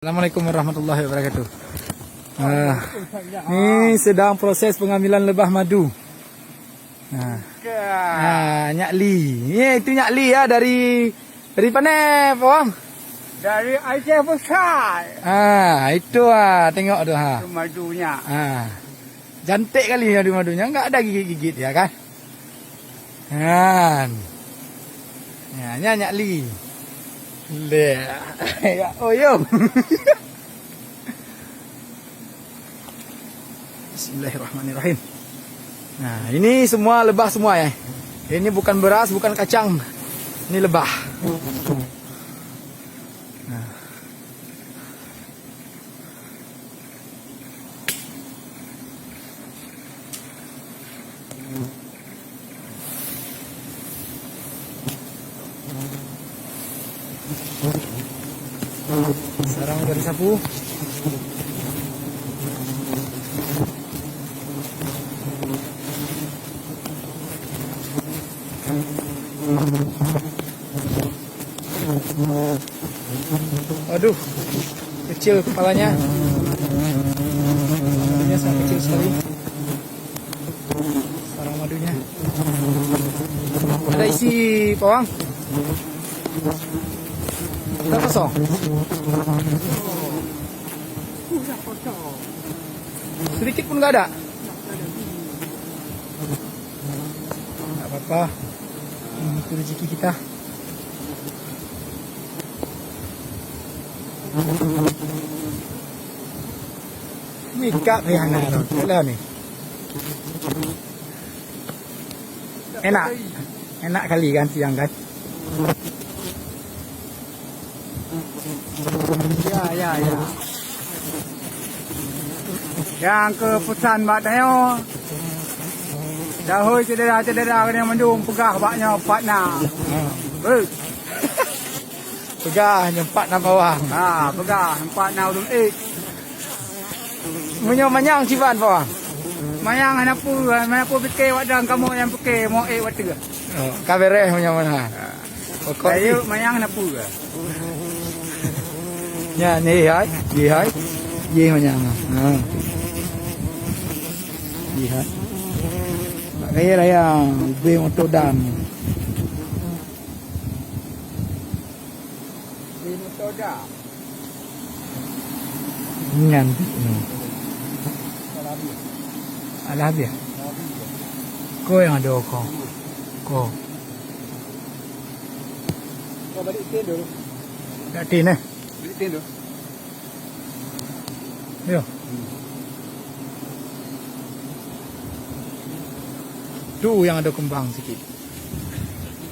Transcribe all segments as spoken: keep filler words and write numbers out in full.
Assalamualaikum warahmatullahi wabarakatuh. Ah, ni sedang proses pengambilan lebah madu. Ah. Ah, Nyak Li. Ni itu Nyak Li ya, dari, dari mana, Pak Wang? Dari Aceh Besar. Ah, itu ah, tengok tu ha. Itu madunya. Ah. Cantik kali madu-madunya, enggak ada gigit-gigit ya kan? Kan. Ya, nyan Nyak Li. Leh. Ya, oh, yo. Bismillahirrahmanirrahim. Nah, ini semua lebah semua ya. Ini bukan beras, bukan kacang. Ini lebah. Nah. Sarang dari sapu. Aduh, kecil kepalanya. Kepalanya sangat kecil sekali. Sarang madunya. Ada isi pawang? Sudah kosong. Sedikit pun nggak ada. Tak apa-apa. Ini itu rezeki kita. Mika payah na rot. Kalau ni. Enak. Enak kali kan siang kan. Ya, ya, ya. Nyang keu peusan bak tanyoe, dahôi syedara-syedara keuneuk mandum peugah bak nyoe pat na. Beuh. Peugah nyoe pat na bawang. Ha, peugah pat na ulôn ék. Meunyoe manyang siban bawang. Manyang hana peue, hana peue pike wak dang kamoe nyang pike mo ék watèe. Oh, ka beres meunyoe meunan. Pokok jih. Rayeuk manyang na peue? Nyan, jih hai, jih hai. Jih manyang. Ha. Jih hai. Bak kayèe raya, ubé moto dan. Ubé moto dan. Nyan, nyan. Alah habéh. Ko nyang adoe ko. Ko. Ko balik tin dulu. Balik tin, eh? Balik tin dulu. Yo. Tu nyang adoe keumbang sikit.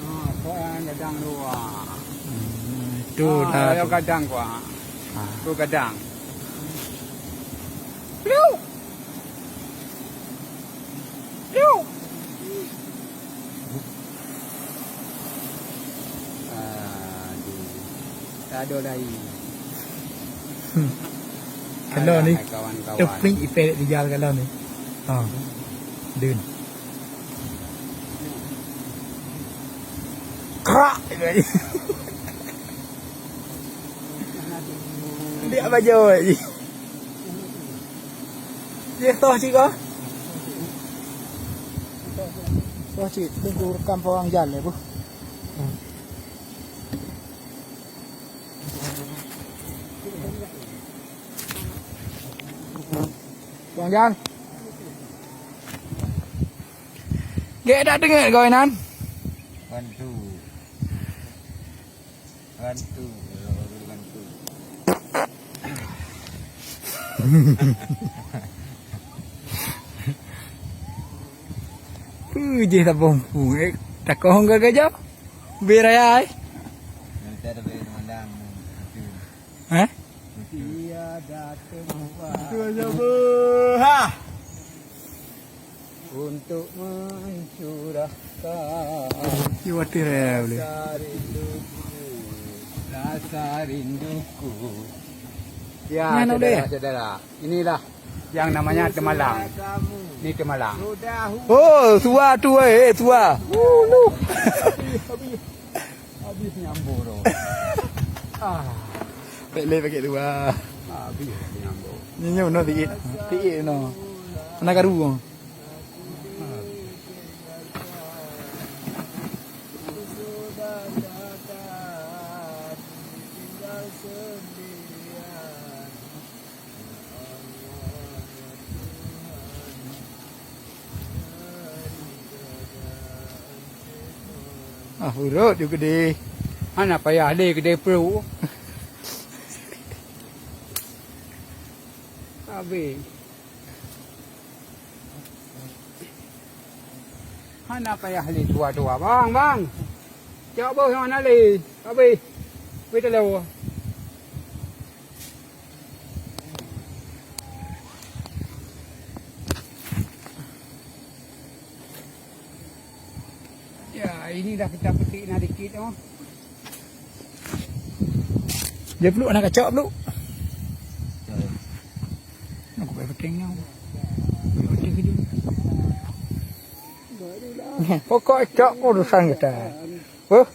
Ah, ko nyang gadang dua. Hmm, tu dah tu. Gadang ko. Ah. Tu gadang. Piu! Piu! Aduh. Tak ada lagi. Hmm. Kalau ni, alah, hai kawan-kawan. Teupeue ipèe rijal kalau ni. Ha. Dun. Krak. Dia apa jawab ni? Jih toh cit kah? Toh cit, teungku rekam pawang jan lé beuh. Pawang jan. Gek dak deungoe goe nan? Bantu. Rantu, rantu. Peue jih tabong pu, eh, takoh hong gagah jauh. Ubé raya, eh. Nanti ada bayar mandang. Hah? Tiada tempat. Betul aja, Bu. Ha. Untuk mencurahkan. Iwa tirai boleh. Rasa rinduku, rasa rinduku. Ya, nyan saudara, boleh. Saudara, inilah yang namanya temalang. Ini temalang. Oh, tua tu, eh, eh, tua. Uh, lu. Habis, habis, habis nyambung tu. Ah. Pek lé paket dua. Habis nyambung. Nyoe nyoe no tiit. Tiit no. Hana karu. Ah, urot ju keudeh. Hana payah lé keudeh pruet. Habis. Hana payah lé tuha-tuha. Bang, bang. Cok boh nyang hana lé. Habis. Beu talo. Ya, ini dah kita petik na dikit oh. Dia peluk nak kacak peluk. Nak kubai peting nyau. Kubai peting kejut. Pokok cok urusan kita. Huh?